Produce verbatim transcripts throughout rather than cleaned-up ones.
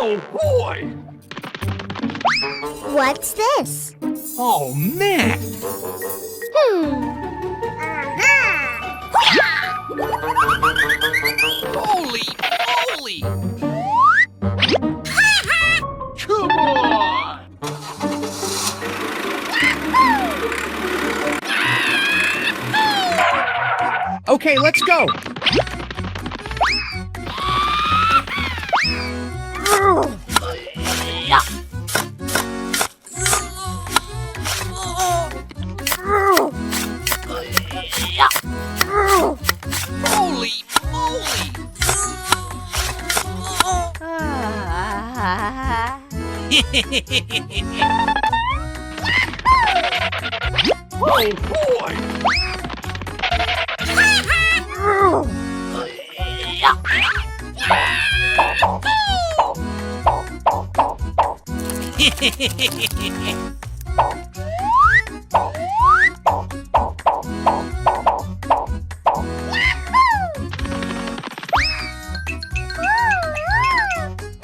Oh, boy! What's this? Oh, man! Hmm. Aha! Holy moly! Come on! Okay, let's go. Holy moly! Oh, boy!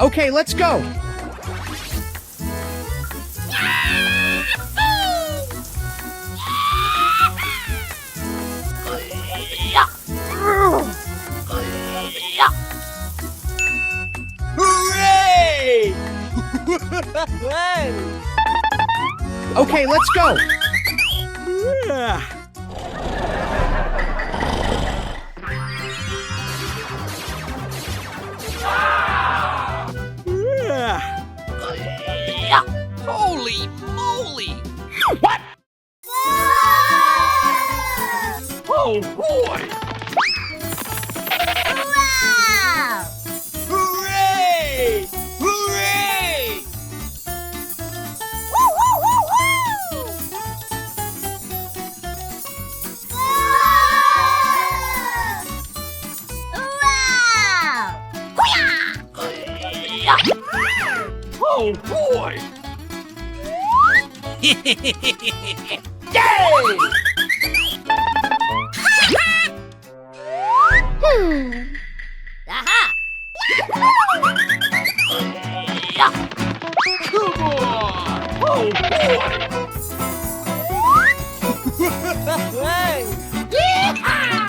Okay, let's go. Hooray! Okay, let's go. Holy moly! What? Oh, boy! Wow! Hooray! Hooray! Woo, woo, woo, woo! Wow! Hoo-yah! Oh, boy! Yay! Hmm. Aha! Come on! Oh, boy! Hey! Yeehaw!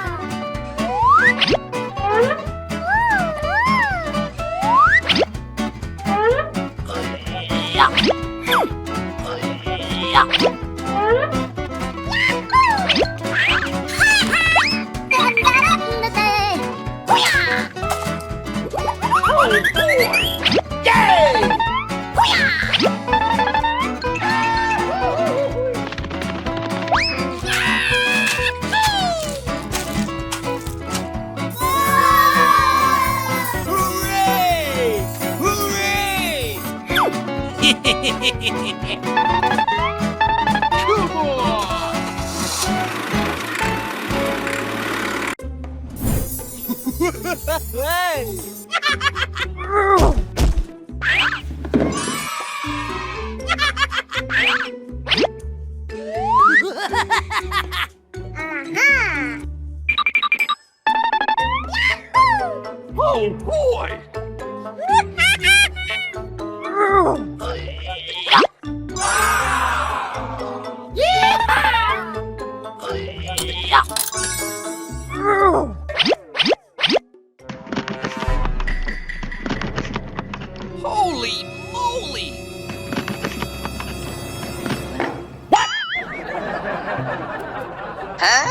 Hooray! Hooray! Come on! Hey! Aha! Oh, boy! Holy moly! What? Huh?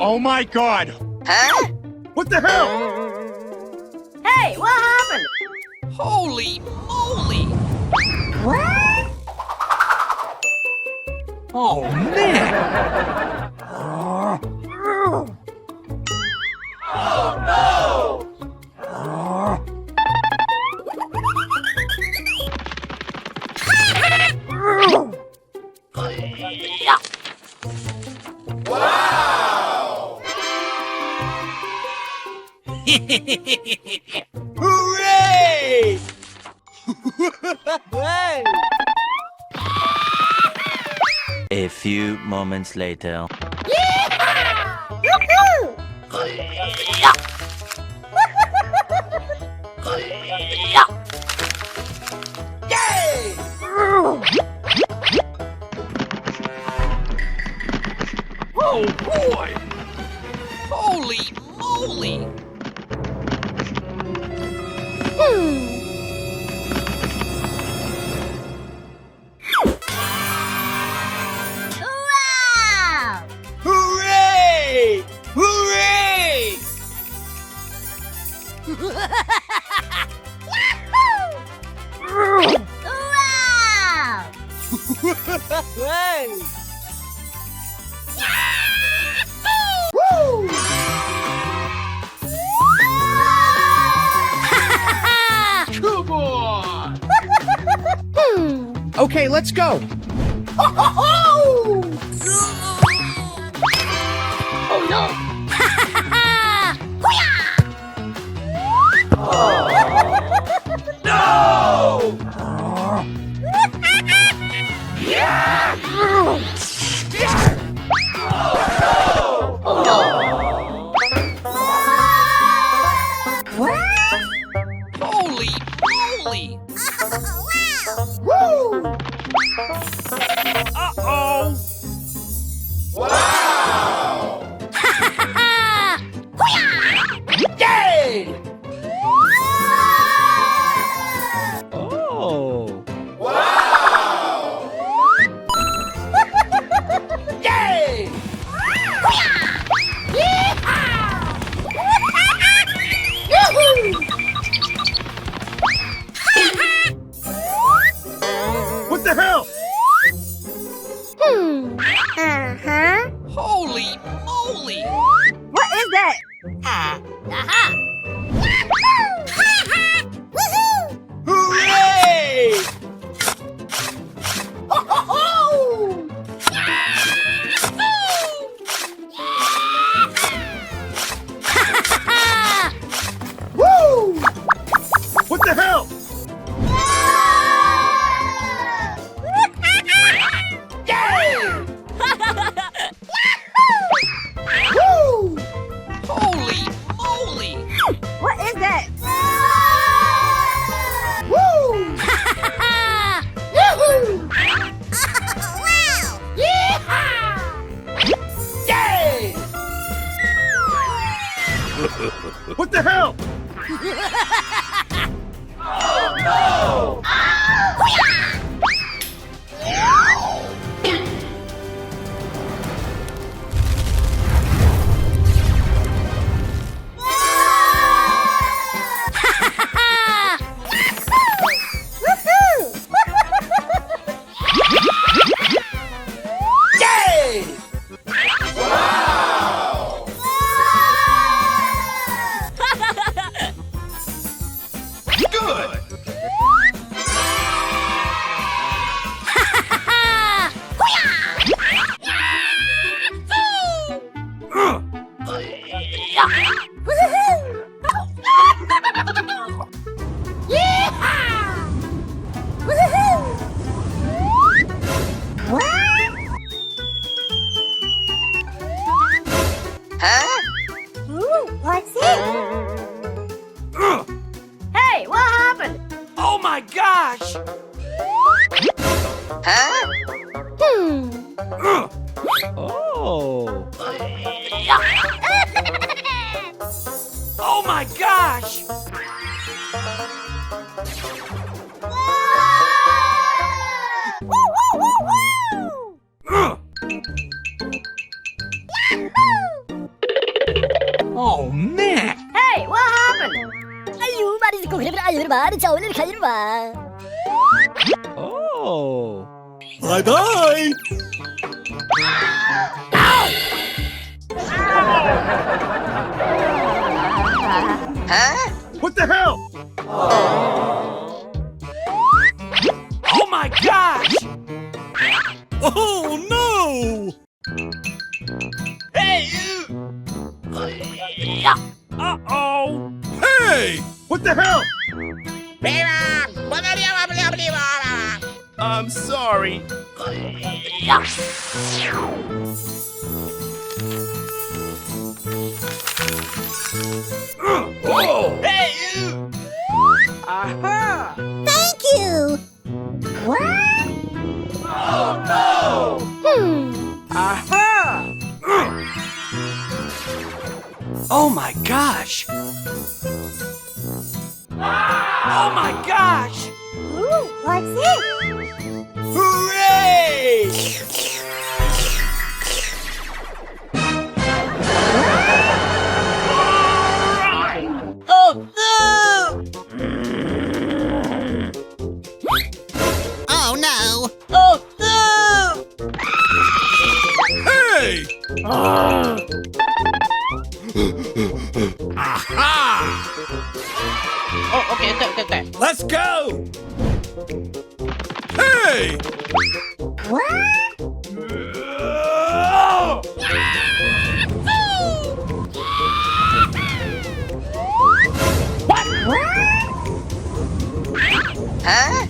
Oh my God! Huh? What the hell? Hey, what happened? Holy moly! What? Oh, man! Oh, no! Wow! Hooray! A few moments later. Yeehaw! Woohoo! Holy Hey! Come on! Hmm. Okay, let's go. Oh no! No! Holy moly! Wow! Woo! Uh-oh! Wow! Yay! Oh! Wow! Yay! Yeehaw! Yoo-hoo! What the hell? Hmm. Uh-huh. Holy moly! What is that? Ah. Aha! Yahoo! Woohoo! Hooray! Ho, ho, ho! Yahoo! Woo! What the hell? Yay! Woo! Holy moly! What is that? Woo! Yoo-hoo! Wow! Yeehaw! Yay! What the hell? Oh no! Yay! Wow! Good! Woohoo! Huh? Ooh, what's it? Hey, what happened? Oh my gosh! Huh? Hmm. Oh. Oh my gosh! Woo, woo, woo, woo! Oh, man! Hey, what happened? Oh. Bye-bye! Huh? What the hell? Oh my gosh! Oh no! Hey! Uh-oh! Hey! What the hell? I'm sorry. Oh! Hey! Aha! Thank you! What? Oh, no! Hmm. Aha! Oh my gosh! Oh my gosh! Ooh, what's it? Hooray! Oh, no! Oh, no! Oh, no! Aha! Oh, okay, okay, okay, okay. Let's go! Hey! What? What? Huh?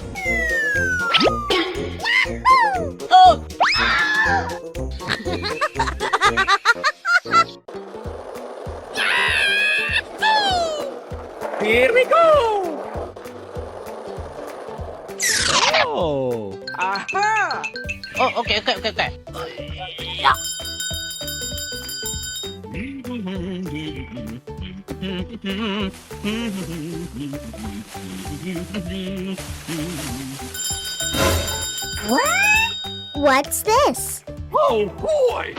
Oh! Here we go! Oh! Aha! Oh, okay, okay, okay, okay. What? What's this? Oh, boy!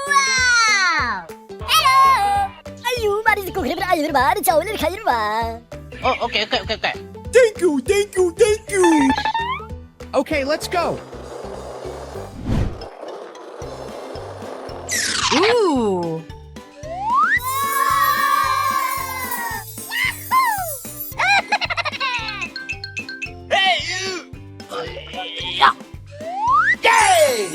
Wow! Hello! Ayu, mari ko khre bra ayu ba, chawle khair ba. Oh, okay, okay, okay, okay. Thank you, thank you, thank you. Okay, let's go. Ooh. Hey, you! Yay!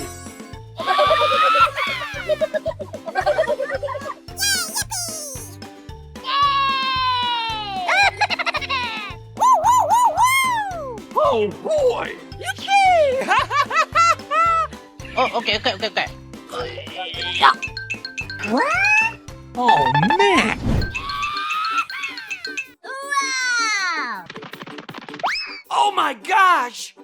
Oh, boy! Yippee! Oh, okay, okay, okay, okay. What? Oh, man! Wow! Oh, my gosh!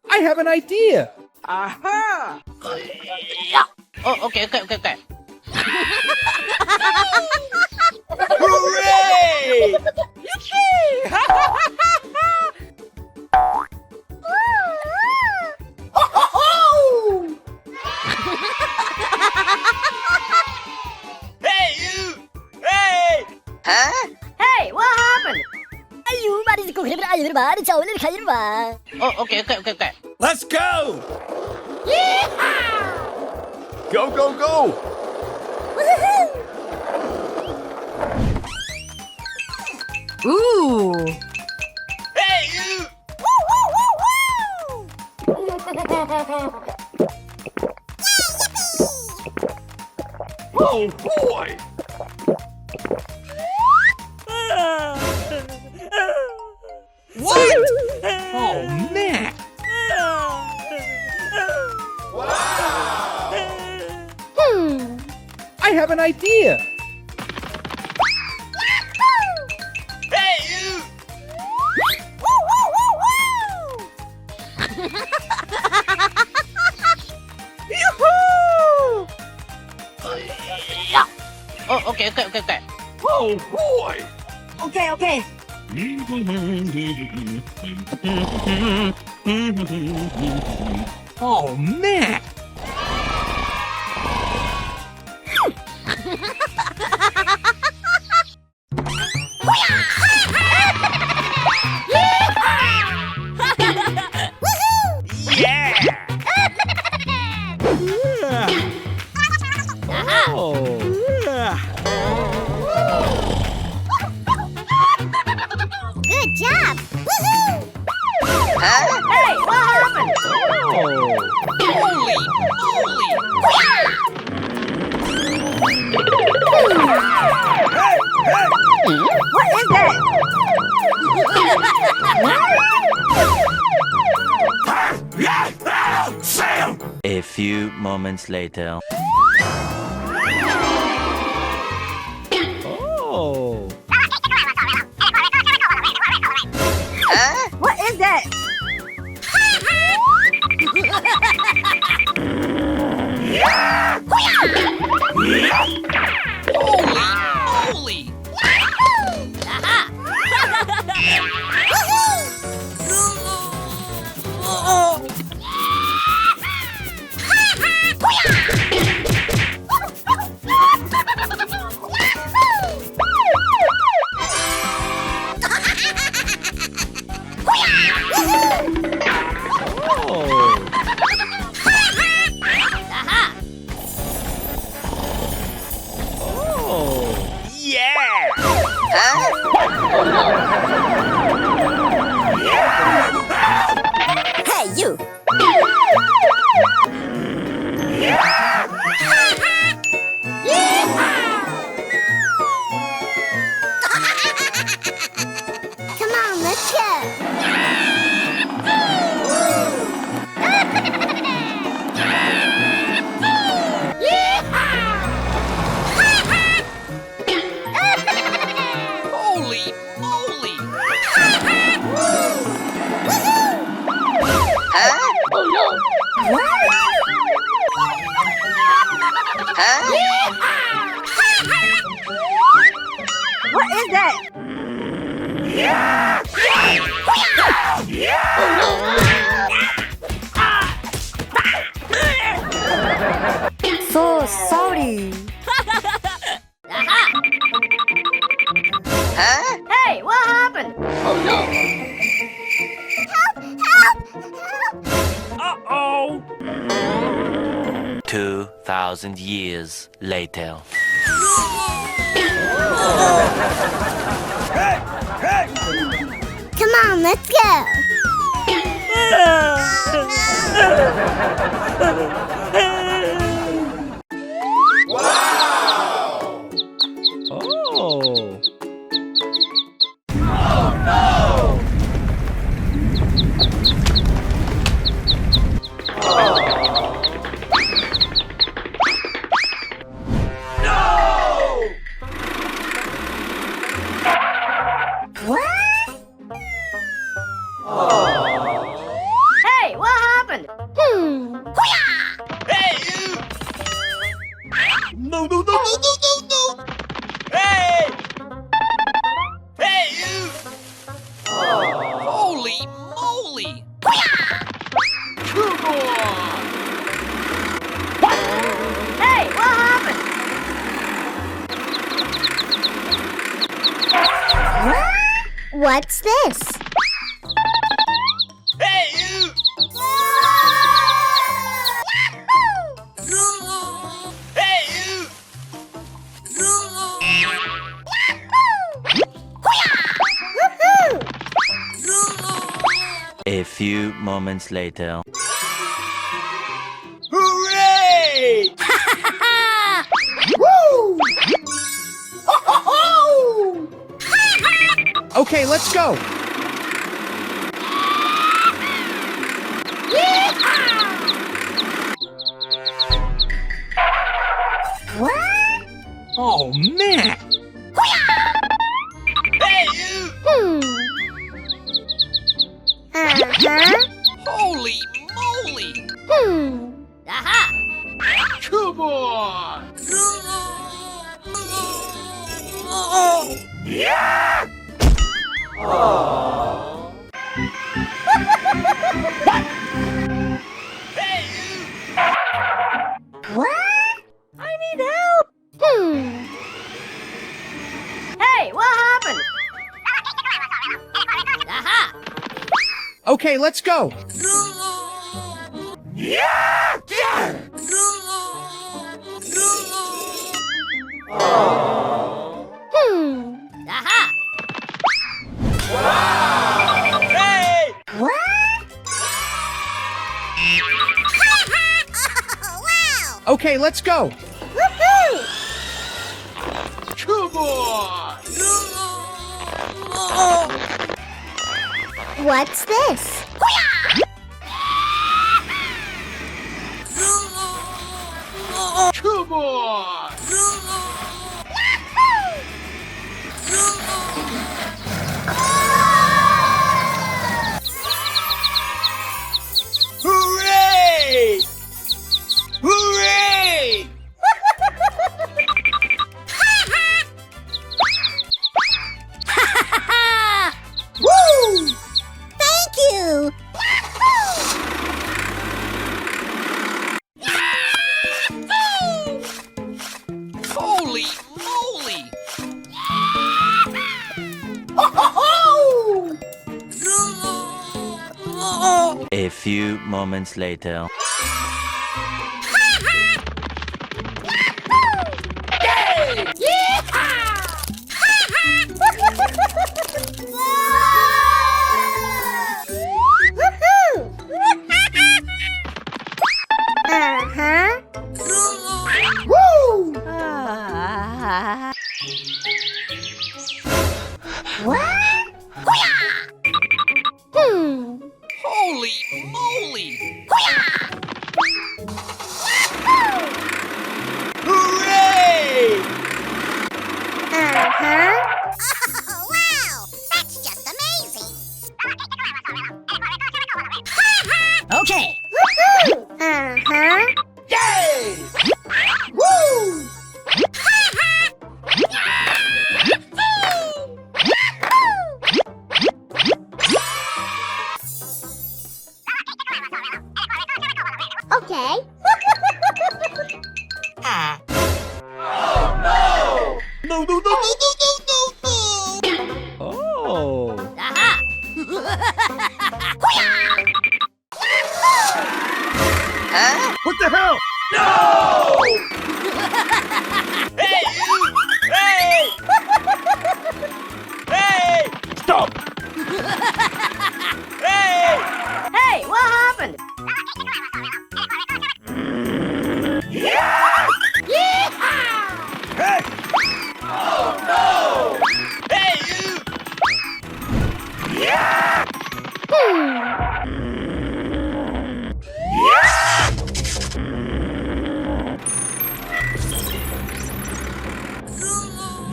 I have an idea! Aha! Oh, okay, okay, okay, okay. Hooray! Yippee! Hey, you! Hey! Huh? Hey, what happened? Ayu, mari ko khre bra ayu ba, chawle khair ba. Oh, okay, okay, okay, okay. Let's go! Yeehaw! Go, go, go! Woohoo! Ooh! Hey, you! Woo, woo, woo, woo! Yay, yippee! Oh, boy! What? Oh, man! Wow! Hmm. I have an idea! Hey, you! Yoo-hoo! Oh, okay, okay, okay, okay. Oh, boy! Okay, okay. Oh, man! Yeah! Oh. Good job! Woohoo! Huh? Hey, what happened? Oh. Holy moly! Hey, hey! What is that? A few moments later. Oh. Huh? What is that? Holy moly! So sorry. Huh? Hey, what happened? Oh no! Help! Help! Help! Uh-oh! Two thousand years later. Come on, let's go. Wow! Oh. Oh, no! No! What? Hey, what happened? Hmm. Hoo-yah! Hey, you! No, no, no, no, no, no, no! Hey! Hey, you! Holy moly! Hoo-yah! Come on! Hey, what happened? What's this? Hey, you! Hey, you! A few moments later. Hooray! Woo! Ho, ho, ho! Okay, let's go. Yeehaw! What? Oh, man. Hoo-yah! Hey, you! Hmm. Uh-huh. Holy moly! Hmm. Aha! Come on! Yeah! Aw. What? Hey, you! What? I need help! Hmm. Hey, what happened? Aha! Okay, let's go. Hmm. Aha! Wow! Hey! What? Wow! Okay, let's go. Woohoo! Come on! What's this? Come on! Hooray! Hooray! Woo! Thank you! Holy moly! Ho, ho, ho! A few moments later. Uh-huh. Woo! Ah. What? Hoo-yah! Hmm. Holy moly! Hoo-yah! Yahoo! Hooray! Uh-huh. Oh, wow! That's just amazing! Okay. Woohoo! Uh-huh. Yay! Woo! Hey. Ah. No, no, no, no, no, no, no, no. Oh. Aha. Huh? What the hell? No! Hey! Hey! Hey! Stop! Hey! Hey, what happened? Yeah! Yeehaw! Hey! Oh, no! Hey, you! Yeah!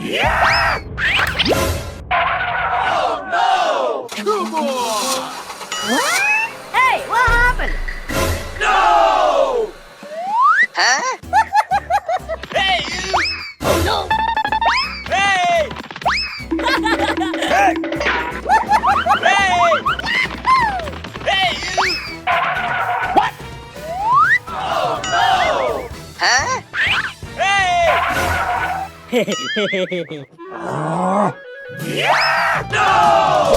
Yeah! Yeah! Oh, no! Come on! What? Hey, what happened? No! Huh? Hey, you! Oh, no! Hey! Hey! Hey! Hey, you! What? Oh, no! Huh? Hey! Yeah! No!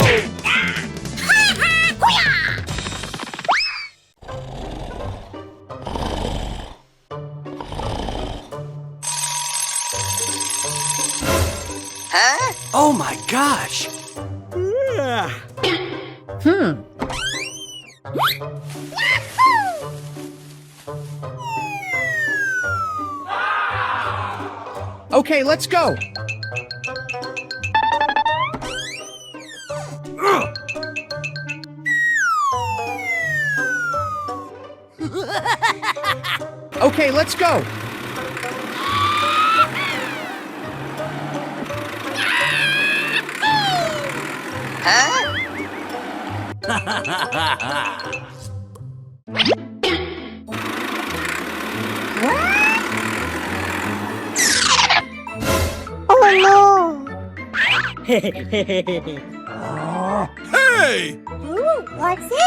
Huh? Oh my gosh! Hmm. Okay, let's go. Okay, let's go. Huh? Oh no! Hey! Ooh, what's it?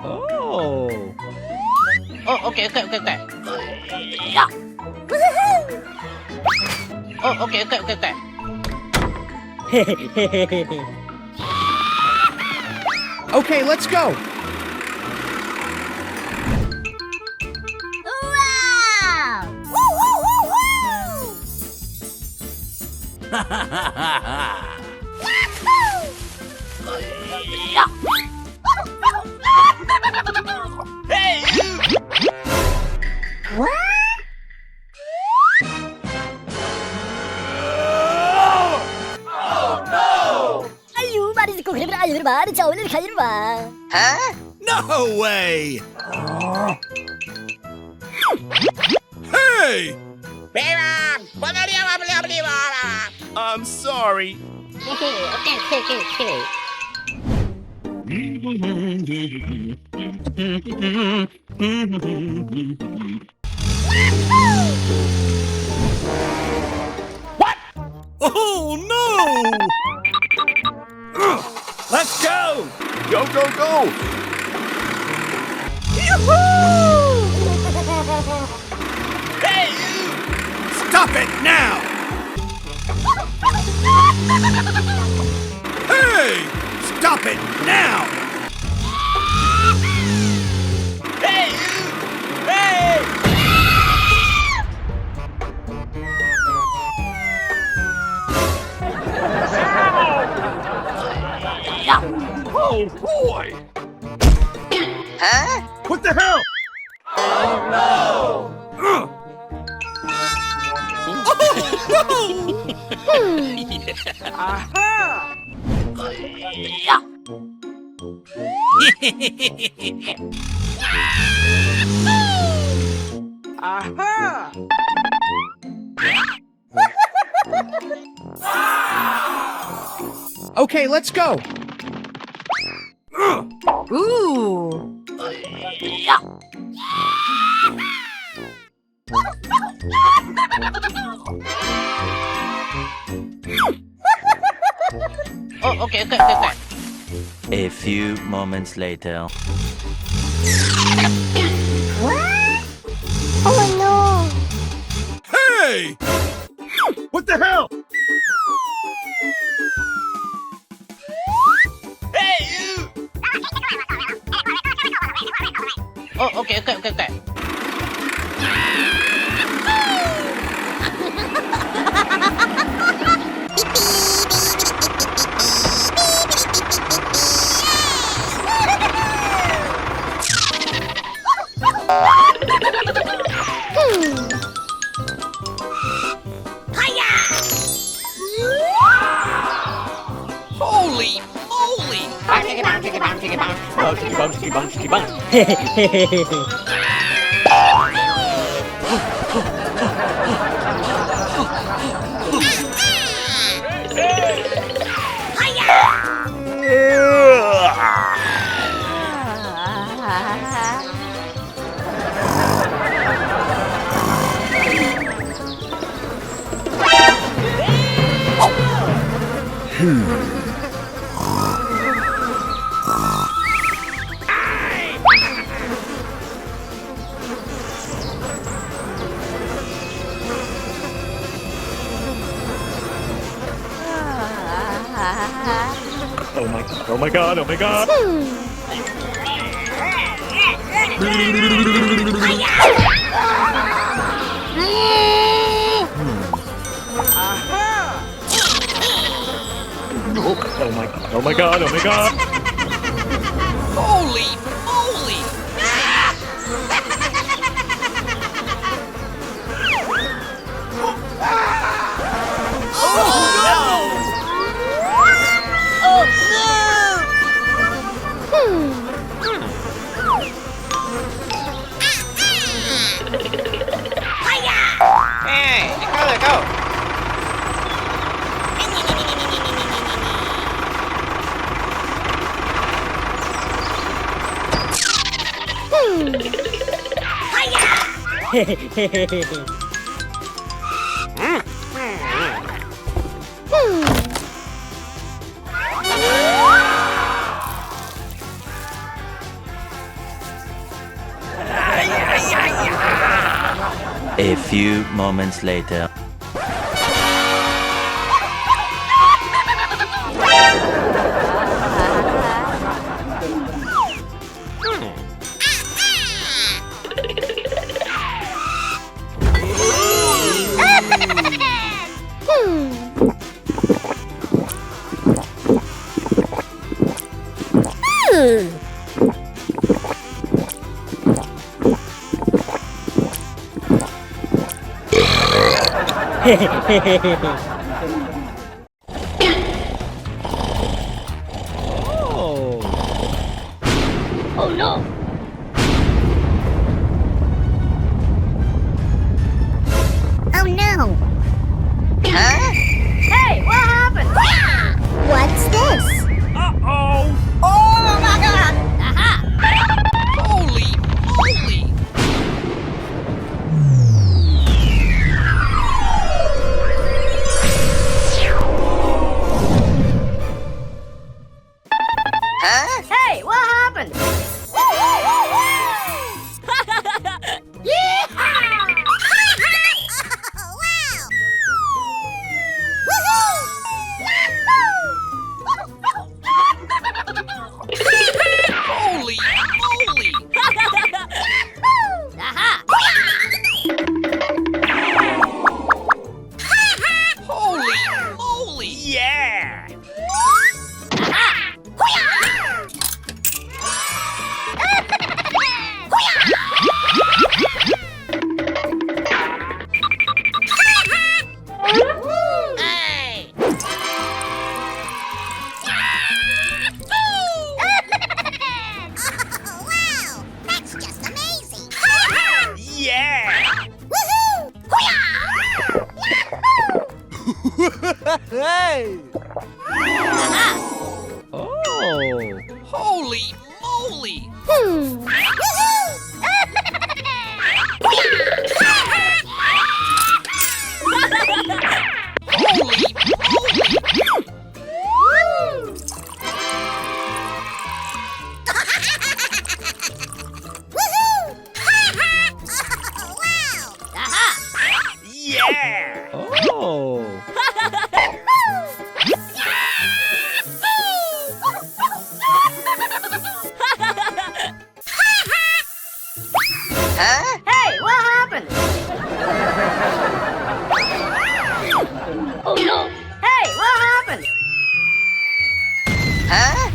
Oh. Oh, okay, okay, okay, okay. Woohoo! Oh, okay, okay, okay, okay. Okay, let's go. Wow! Woo, woo, woo, woo! Hey, you! What? Oh, no! Huh? No way! Hey! I'm sorry. What? Oh, no! Let's go! Go, go, go! Yoo-hoo! Hey, you! Stop it now! Hey! Stop it now! Hey, you! Hey! Oh, boy! Huh? What the hell? Oh, no! Oh, no! Aha! Aha! Okay, let's go. Ooh. Oh, okay, okay, okay, okay. A few moments later. What? Oh no! Hey! What the hell? Oh, okay, okay, okay, okay. Holy moly! Bouncy, bouncy, bouncy, bouncy. Bouncy, bouncy, bouncy, bouncy. Oh my God, oh my God, oh my God. Oh my God, oh my God, oh my God. Holy moly! Oh no! Oh no! Hmm. Hey, let go, let go. Hmm. Hmm. A few moments later. Oh. Oh no! Oh no! Huh? Hey, what happened? What's this? Uh-oh! Oh my God! Aha! Holy moly! Huh? Hey, what happened? Yeehaw! Wow! Woohoo! Yahoo! Holy moly! Aha! Holy moly! Yeah! Aha! Hey! Oh, wow! That's just amazing! Yeah! Woohoo! Hoo-yah! Yahoo! Hey! Oh! Holy moly! Hmm. Holy moly! Huh? Hey, what happened? Oh no! Hey, what happened? Huh?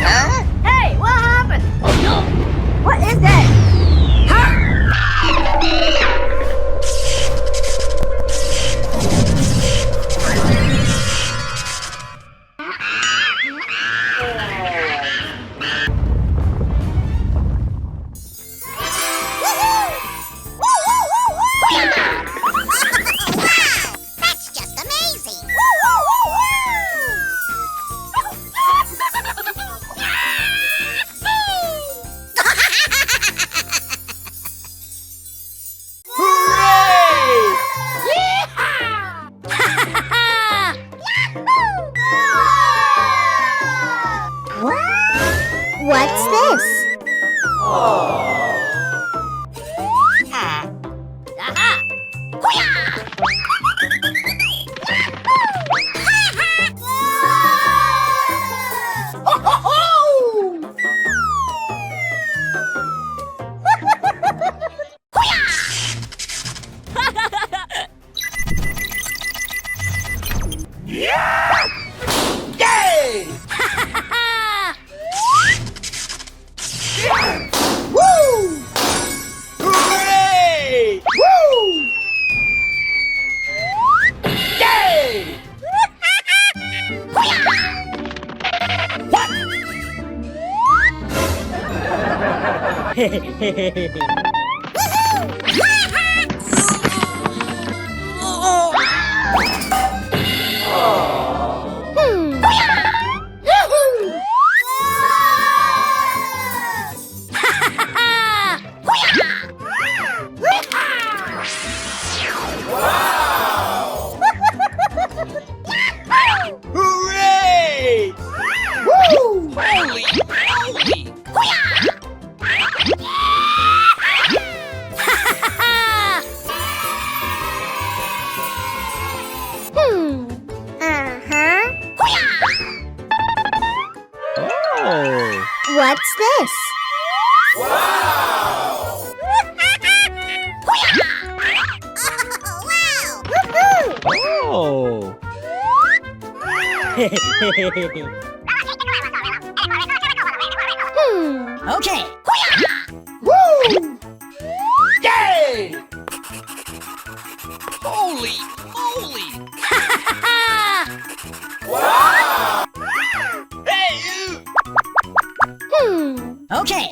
Huh? Hey, what happened? Oh no! What is that? Huh? That's just amazing! Hooray! Yeehaw! What's this? Aha! Hoo-yah! Ho-ho-ho! Yeah! Yay! Woo! Hooray! Woo! Yay! What? Hooray! Woo! Holy moly! Hmm. Uh-huh. Oh. What's this? Wow! Wow! Woohoo! Oh. Hmm. Okay. Woo! Yay! Holy moly! Wow! Hey, you! Hmm. Okay.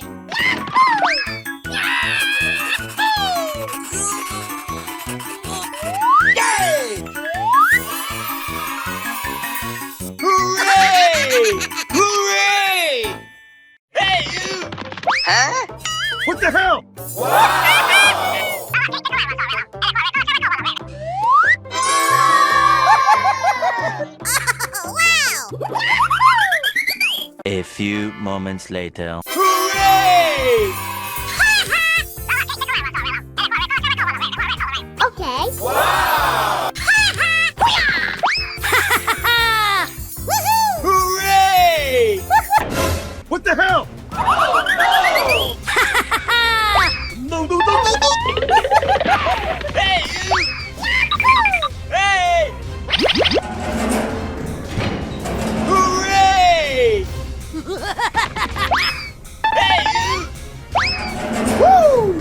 Yay! Hooray! Hooray! Hey, you! Huh? What the hell? Wow! A few moments later. Hooray! Okay. Wow! Woohoo! Hooray! What the hell? Oh, no! No, no, no, no, no! Hey, you! Hey! Hooray! Hey, you! Woo!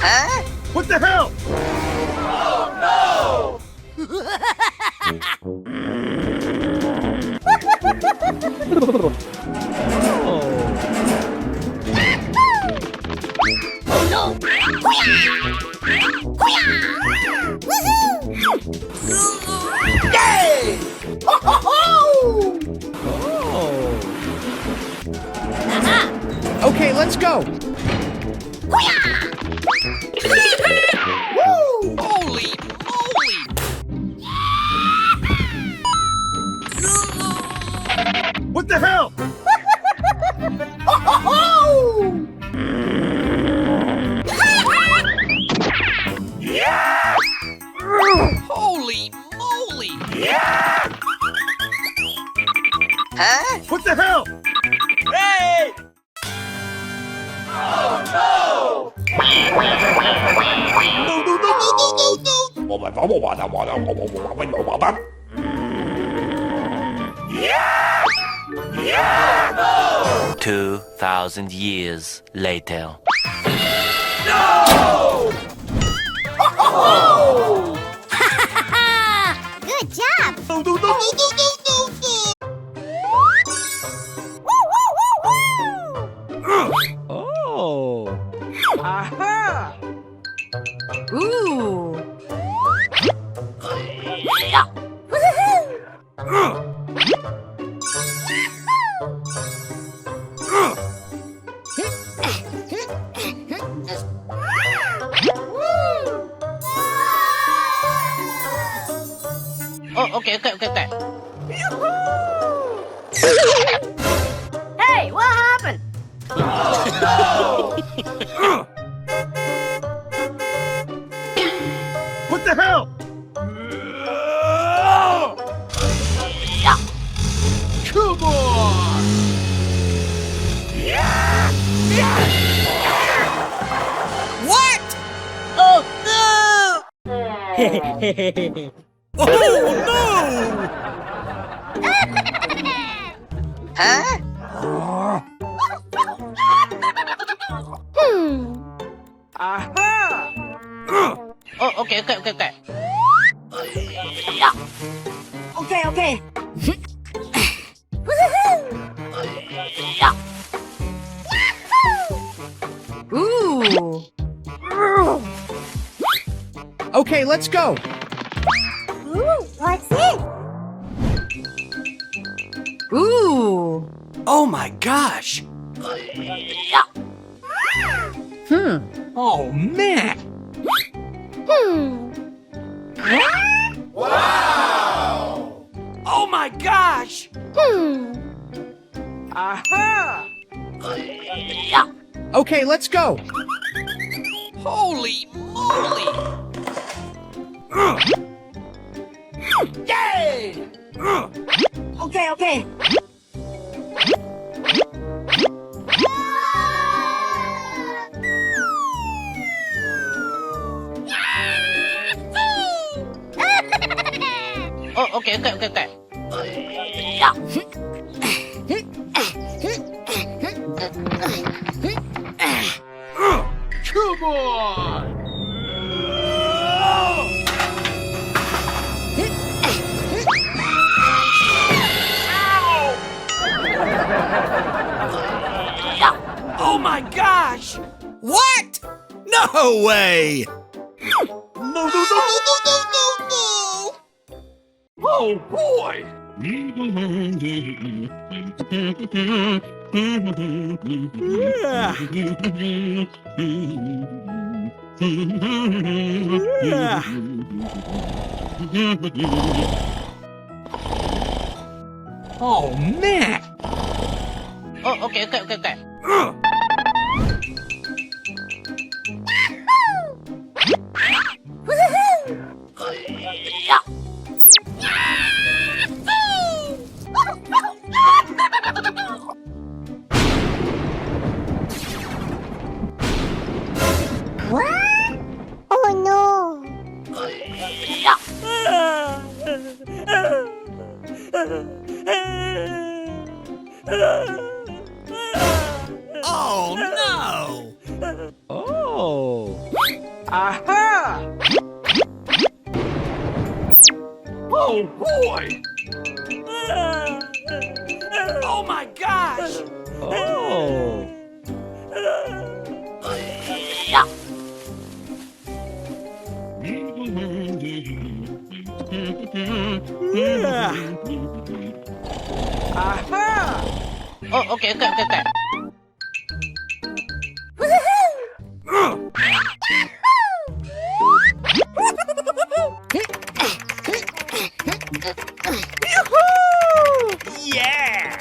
Huh? What the hell? Oh, no! Oh no! Yay! Ho, ho, ho! Oh. Aha! Okay, let's go. Woo! Holy moly! What the hell? Ho, ho, ho! Huh? What the hell? Hey! Oh, no! No, no, no, no, no, no, no! Two thousand years later. No! Good job! No, no, no, no, no, no, no! Woo, woo, woo, woo! Oh! Aha! Ooh! Woohoo! Oh, okay, okay, okay, okay. Hey, what happened? What the hell? Come on! What? Oh, no! Oh, no! Huh? Hmm. Aha! Oh, okay, okay, okay, okay. Okay, okay. Ooh. Okay, let's go. Ooh, what's it? Ooh. Oh my gosh. Hmm. Oh, man. Hmm. Wow! Oh my gosh! Hmm. Aha! Okay, let's go. Holy moly! Yay! Okay, okay. Oh, okay, okay, okay, okay. Come on! Oh my gosh! What? No way! No, no, no, no, no, no, no, no! Oh, boy! Oh, man! Oh, okay, okay, okay, okay. What? Oh no! Oh no! Oh. Aha! Oh, boy! Oh, my gosh! Oh. Aha! Oh, okay, okay, okay, okay. Yoo-hoo! Yeah!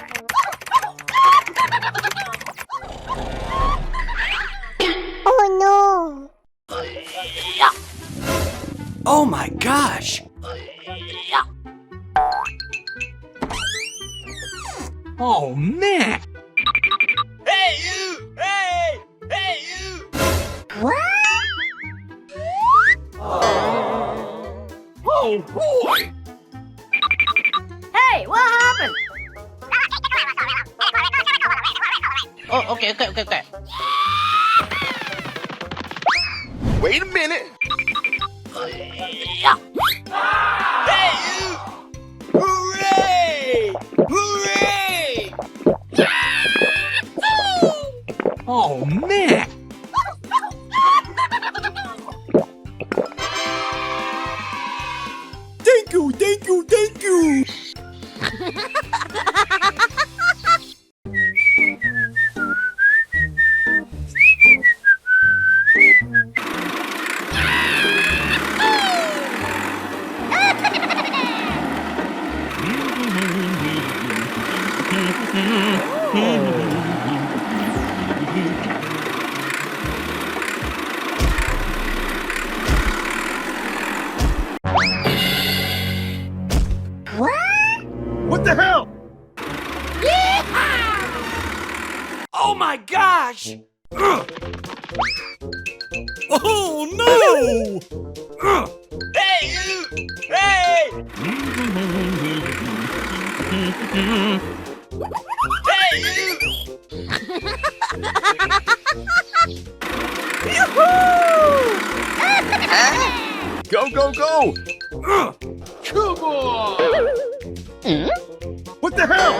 Oh no! Oh my gosh! Oh, man. Hey, you! Hey! Hey, you! What? Oh, boy! Hey, what happened? Oh, okay, okay, okay, okay. Wait a minute. Hey, you! Hooray! Hooray! Oh, man! Thank you, thank you, thank you! What? What the hell? Yeehaw! Oh my gosh! Oh no! Hey, you! Hey! Hey, you! Yoo-hoo! Go, go, go! Come on! What the hell?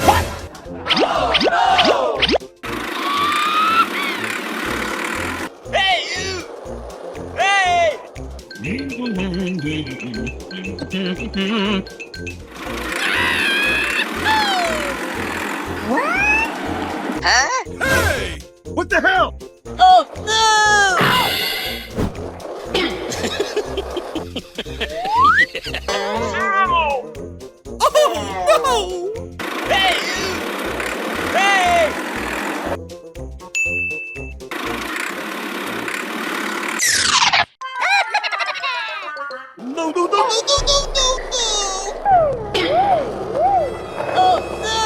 What? Oh, no! Hey, you! Hey! What? Huh? Hey! What the hell? Oh, no! Ow! Oh, no! Hey! Hey! No, no, no, no, no, no, no, no! Oh, no!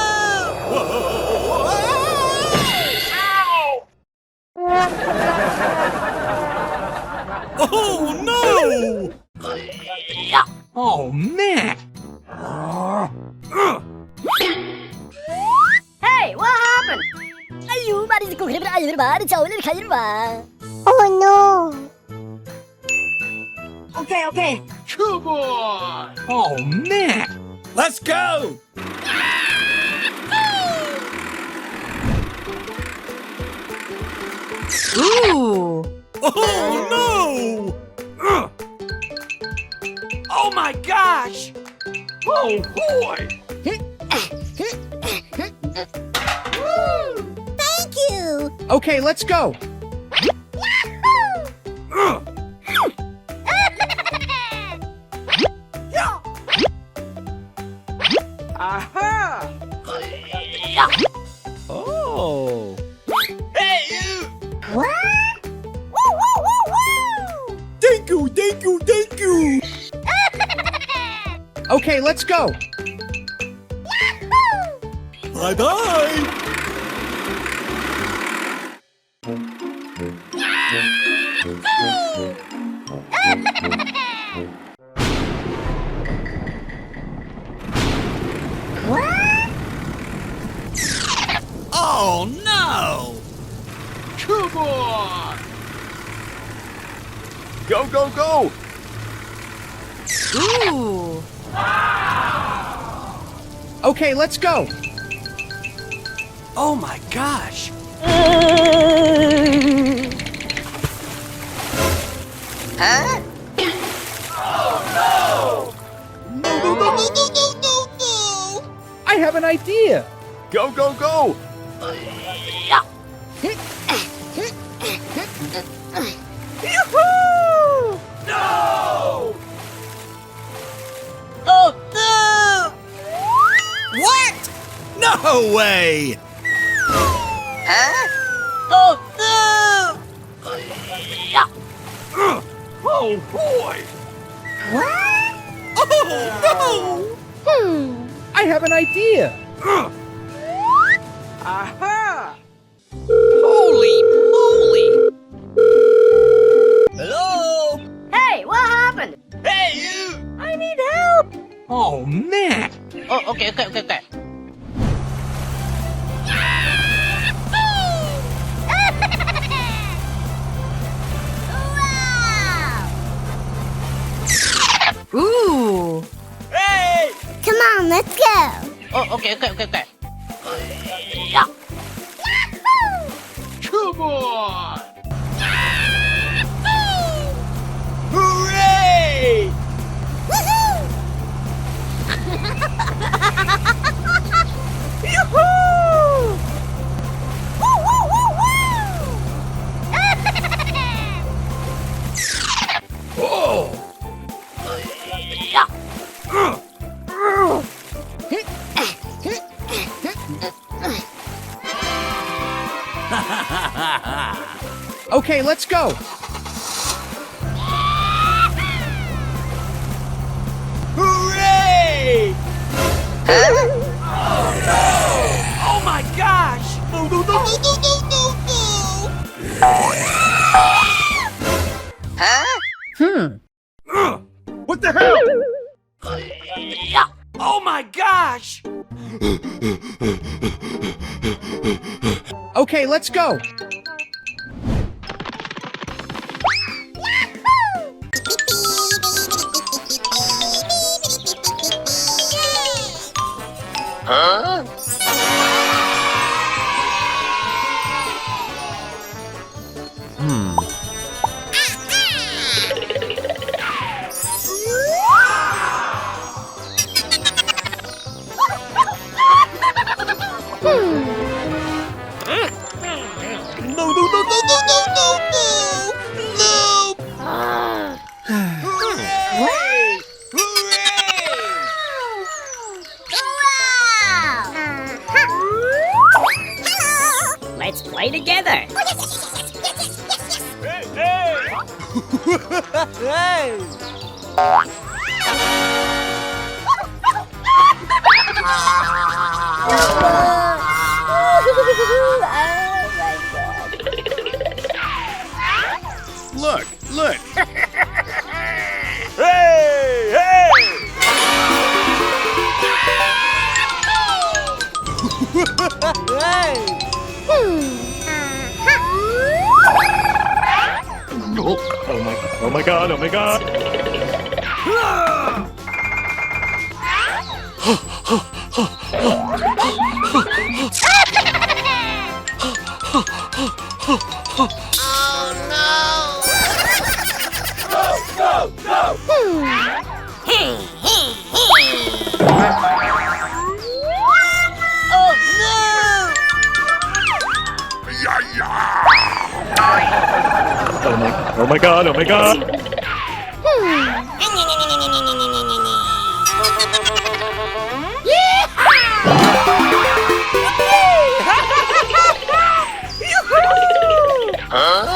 Ow! Oh, no! Oh, man! Hey, what happened? Ayu, mari ku khibra, ayu, mari chawle khairwa. Oh, no! Okay, okay. Come on! Oh, man! Let's go! Ooh! Oh, no! Oh, my gosh! Oh, boy! Thank you! Okay, let's go! Yahoo! Aha! Oh! Hey, you! What? Woo, woo, woo, woo! Thank you, thank you, thank you! Okay, let's go! Yahoo! Bye-bye! What? Oh, no! Come on! Go, go, go! Ooh. Okay, let's go. Oh my gosh. Huh? Oh no! No, no, no, no, no, no, no, no! I have an idea. Go, go, go! Yoo-hoo! No! Oh, no! What? No way! Huh? Oh, no! Oh, boy! What? Oh, no! Hmm. I have an idea! Aha! Holy moly! Hello? Hey, what happened? Hey, you! I need help! Oh, man! Oh, okay, okay, okay, okay. Wow! Ooh! Hey! Come on, let's go! Oh, okay, okay, okay, okay. Come on! Hooray! Woohoo! Yoo-hoo! Woo, woo, woo, woo! Oh! Okay, let's go. Hooray! Huh? Oh, no! Oh, my gosh! No, no, no, no, no, no, no, no! Huh? Hmm. Ugh! What the hell? Oh my gosh! Okay, let's go. Huh? Hmm. No, no, no, no, no, no, no, no! No! Hooray! Hooray! Wow! Uh-huh. Let's play together. Oh, yes, yes, yes, yes, yes, yes, yes, yes. Hey, hey! Hey! Oh my God. Look, look. Hey, hey! Hey! Hmm. Oh, oh my, oh my God, oh my God. Oh, no! Go, go, go! Hmm. Oh, no! Oh my, oh my God, oh my God! Hmm. Huh?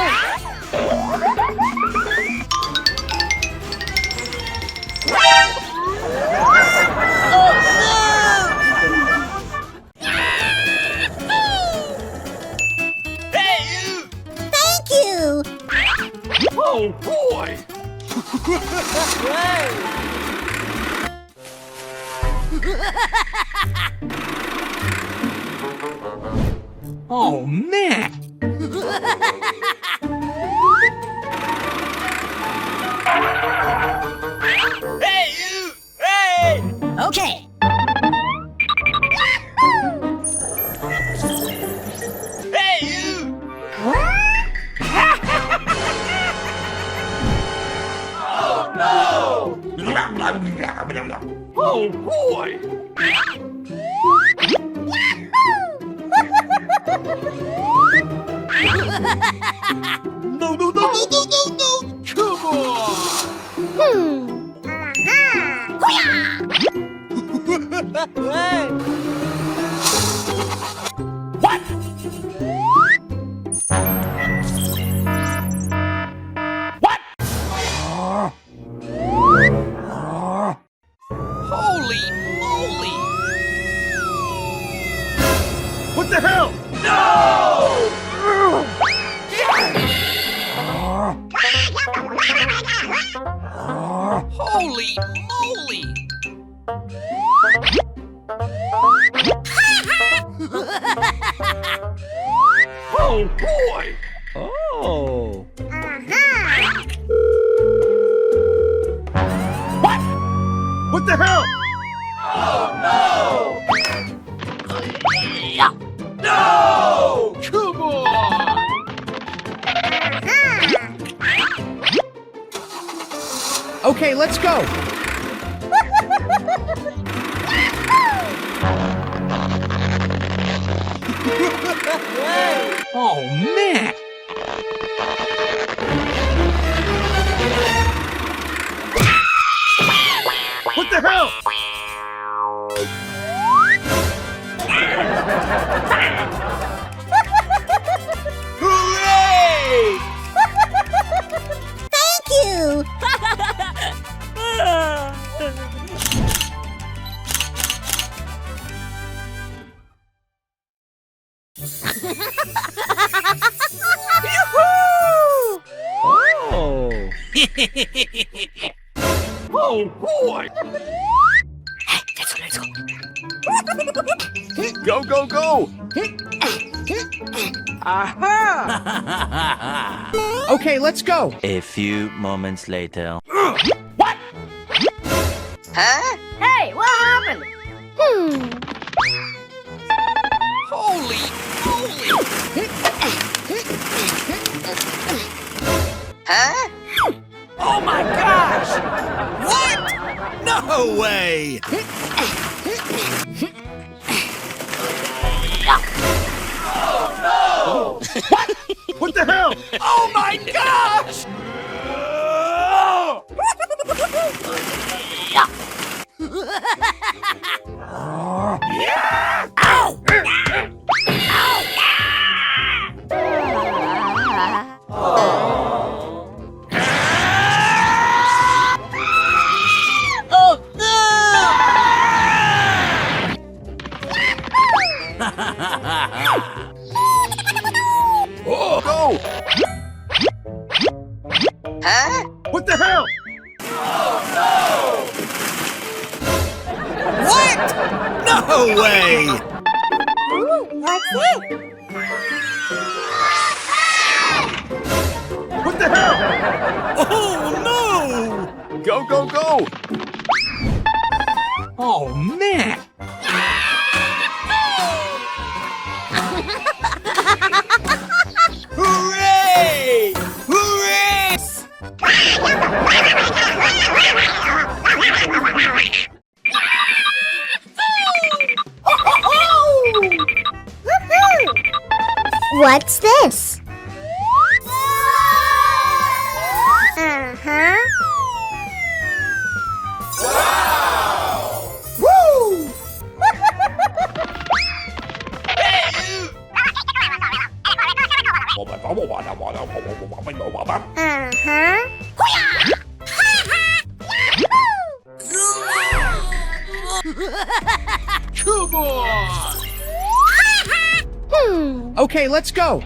Hey, you! Thank you! Oh, boy! Oh, man! Hey, you! Hey! Okay. Hey, you! Oh, no! Oh, boy! the hell? No! Holy moly! Oh boy! Oh. Uh-huh. What? What the hell? Oh no! No! Come on! Uh-huh. Okay, let's go. Oh, man. What the hell? Hooray! Thank you! Yoo-hoo! Oh! Oh, boy! Hey, let's go, let's go. Go, go, go! Aha! Okay, let's go. A few moments later. What? Huh? Hey, what happened? Hmm. Holy moly! Huh? Oh my gosh! What? No way! Oh no! What? What the hell? Oh my gosh! Oh, no! Huh? What the hell? Oh, no! What? No way! Ooh, what's this? What the hell? Oh, no! Go, go, go! Oh, man! Hooray! Hooray! What's this? Uh-huh. Wow! Woo! Uh-huh. Come on! Hmm. Okay, let's go.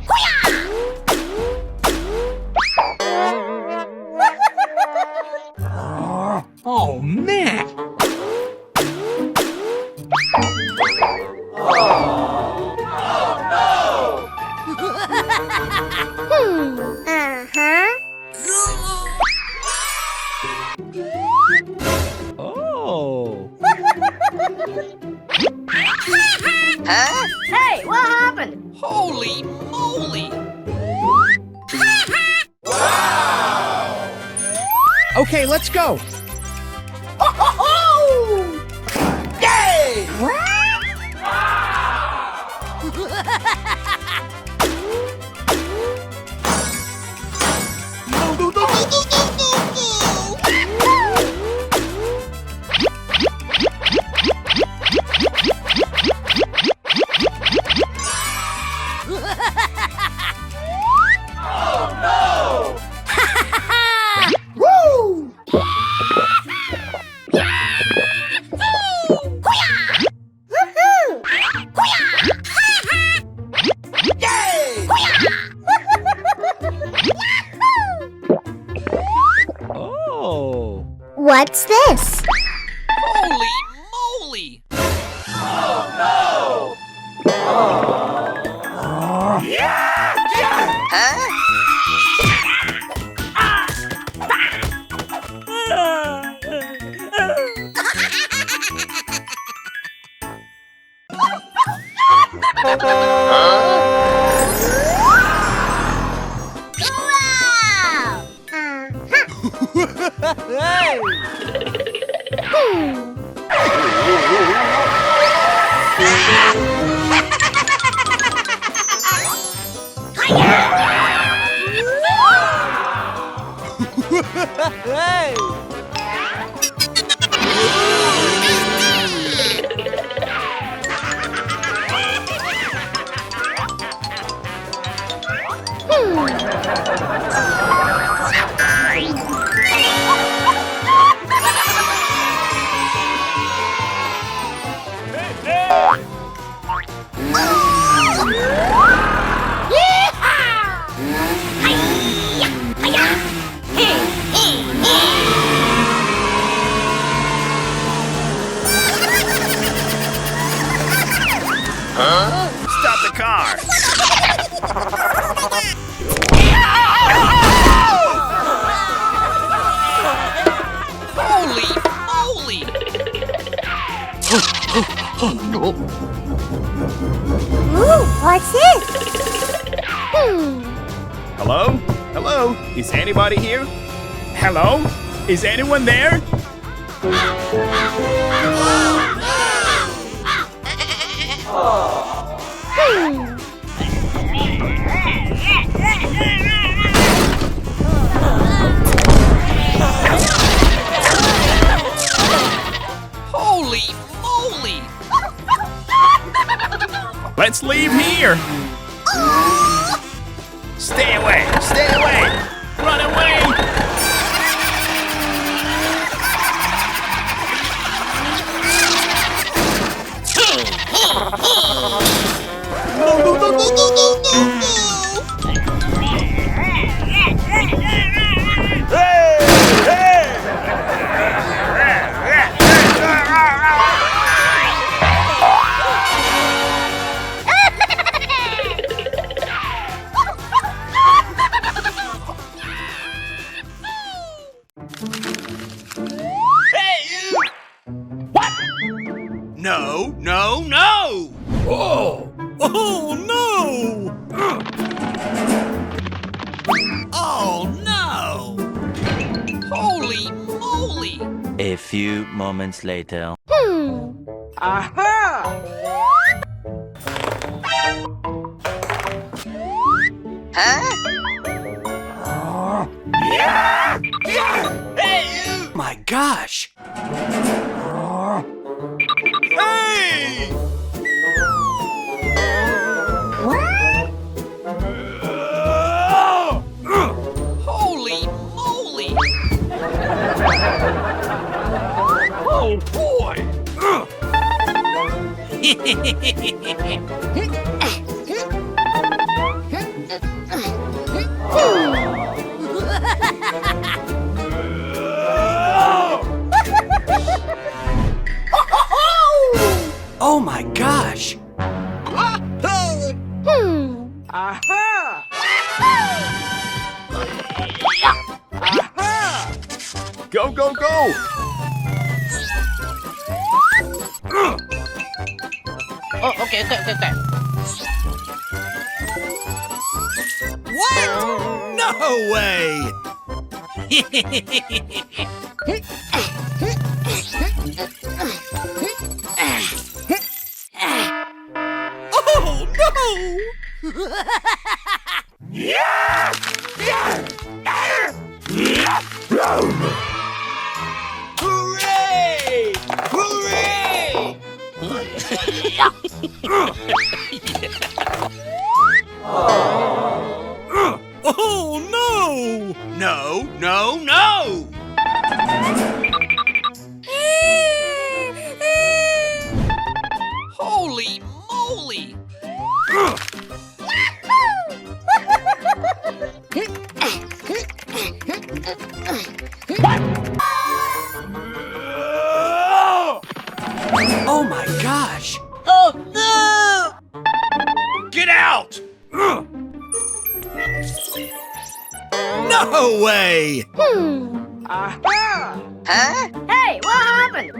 Oh, man. Hmm. Uh-huh. Oh. Huh? Hey, what happened? Holy moly! Wow! Okay, let's go. Yay! Woo! Woohoo! Hoo-yah! What's this? Holy moly! Oh, no! Huh? Huh? Stop the car! Holy moly! Ooh, what's this? Hmm. Hello? Hello? Is anybody here? Hello? Is anyone there? Hmm. Holy moly! Let's leave here! Stay away! Stay away! Run away! Hey, you! What? No, no, no! Oh! Oh, no! Oh, no! Holy moly! A few moments later. Hmm. Aha! Huh? Hey, you! My gosh! Hey! Holy moly! Oh, boy! Oh my gosh! Hmm. Aha! Aha! Go, go, go! Oh, okay, okay, okay, okay. What? No way! Oh, no! Hooray! Hooray! Oh, no! No, no, no! Holy moly! What? Away! Hmm. Aha! Huh? Hey, what happened?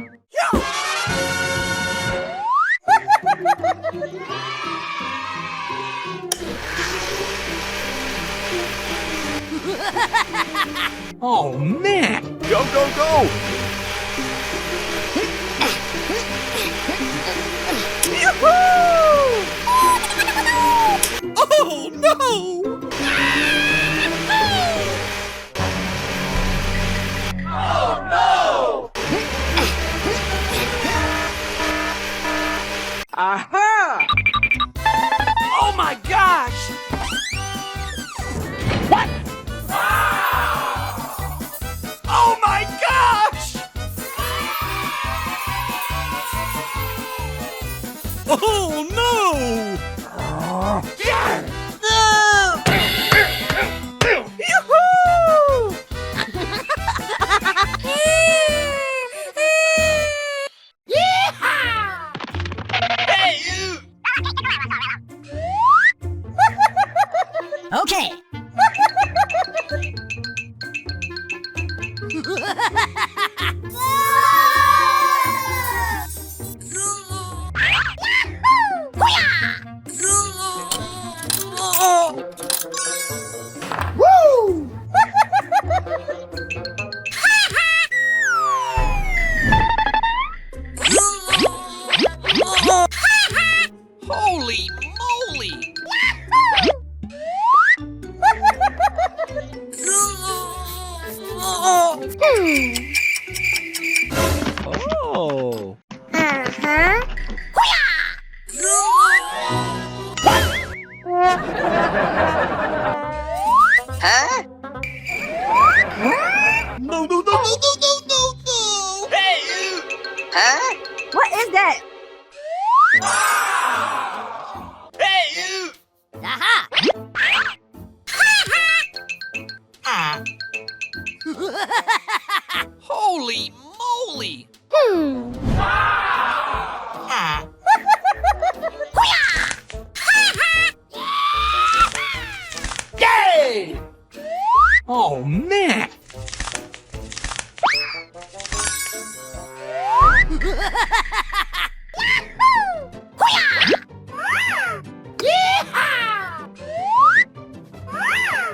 Oh, man! Go, go, go! Yoo-hoo! Oh, no! Oh, no! Aha! Oh my gosh! What? Oh my gosh! Oh no! Yoo-hoo! Yeehaw! Hey, you! Okay. Woo! Holy moly! Oh. Uh-huh. Huh? No, no, no, no, no, no, no, no! Hey, you! Huh? What is that? Hey, you! Aha! Holy moly! Hmm. Yay! Oh, man!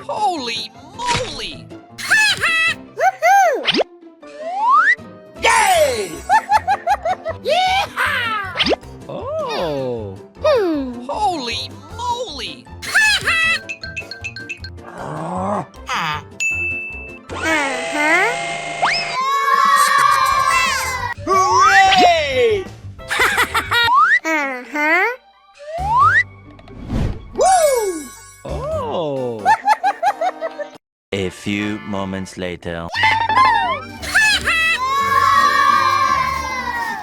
Holy moly! Woohoo! Yay! Yeehaw! Oh! Hmm. Holy moly! Uh-huh. Hooray! Uh-huh. Woo! Oh! A few moments later.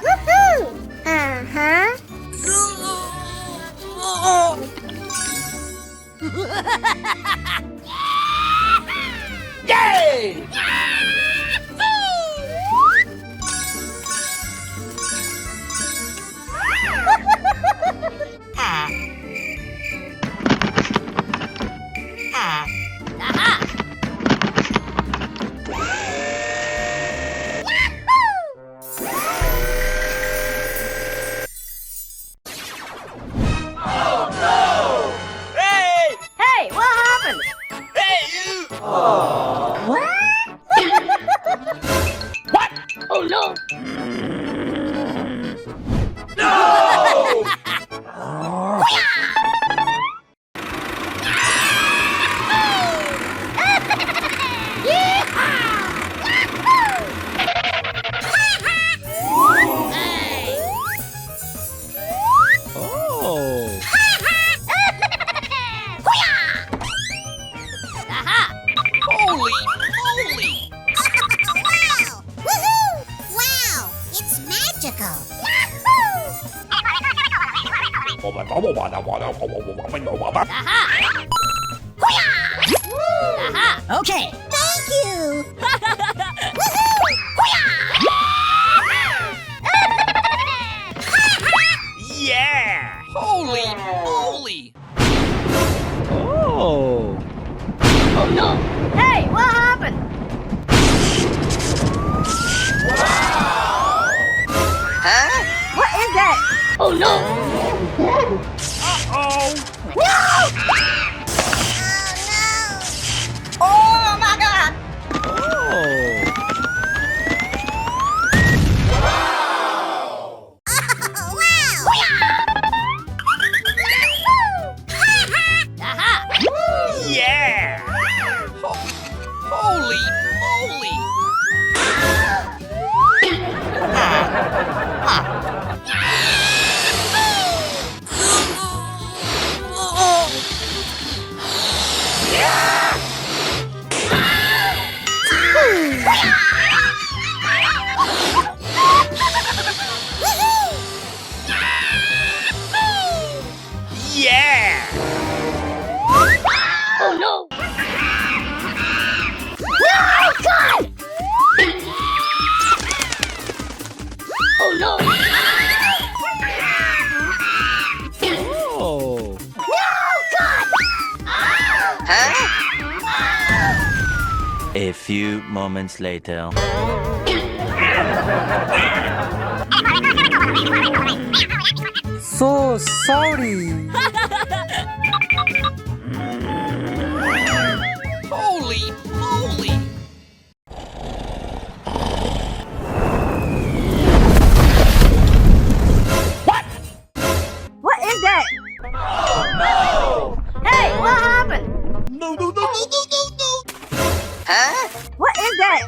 Woohoo! Uh-huh. Yay! Hey! Hey, what happened? Hey, you! What? What? Oh, no. No! Oh. Aha! Holy moly! Wow! Woohoo! Wow! It's magical! Yahoo! Aha! Hoo-yah! Aha! Okay. Thank you! Woohoo! Hoo-yah! Yeah! Holy moly! Oh! Oh no! Hey, what happened? Huh? What is that? Oh no! Uh-oh! No! Oh my God! Oh. Wow! Aha! Yeah! Ho-, holy moly! Yeah! Oh no! No, God! Oh no! Oh. No, God! Huh? A few moments later. So sorry. Holy moly! What? What is that? Oh, no! Hey, what happened? No, no, no, no, no, no, no! Huh? What is that?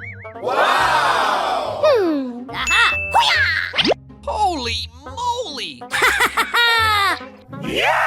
Wow! Hmm. Aha! Hoo-yah! Holy moly! Yeah!